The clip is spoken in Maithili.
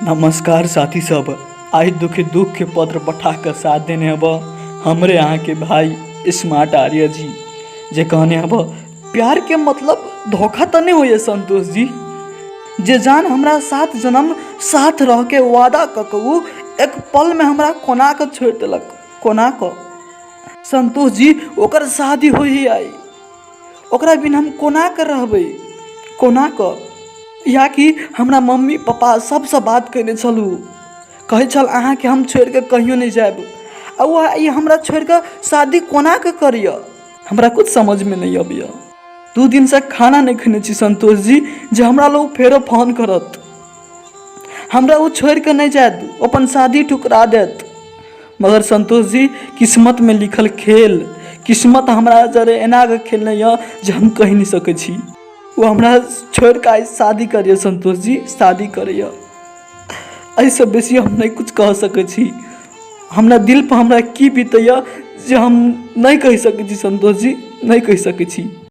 नमस्कार साथी सब, आइ दुखी दुख के पत्र पठा कऽ साथ देने हब हमरे अहाँके भाई स्मार्ट आर्य जी, जे कहने हब प्यार के मतलब धोखा तऽ नहि होइए संतोष जी। जे जान हमरा सात जन्म साथ रह के वादा कऽ कऽ उ एक पल में हमरा कोना कऽ छोड़ि देलक, कोना कऽ। संतोष जी ओकर शादी होइए आइ, ओकरा बिना हम कोना कऽ रहबै, कोना कऽ। या कि हमरा मम्मी पप्पा सबसँ बात कयने छलहुँ, कहै छल अहाँके हम छोड़ि कऽ कहियो नहि जायब, आ ओ आइ हमरा छोड़ि कऽ शादी कोना कऽ करैए, हमरा किछु समझमे नहि अबैए। 2 दिनसँ खाना नहि खेने छी संतोष जी, जे हमरा लग फेरो फोन करत। हमरा ओ छोड़ि कऽ नहि जायत, ओ अपन शादी ठुकरा देत। मगर संतोष जी किस्मतमे लिखल खेल, किस्मत हमरा जरे एना कऽ खेलने यऽ जे हम कहि नहि सकै छी। ओ हमरा छोड़ि कऽ आइ शादी करैए संतोष जी, शादी करैए। एहिसँ बेसी हम नहि किछु कह सकै छी। हमरा दिलपर हमरा की बीतैए जे हम नहि कहि सकै छी संतोष जी, नहि कहि सकै छी।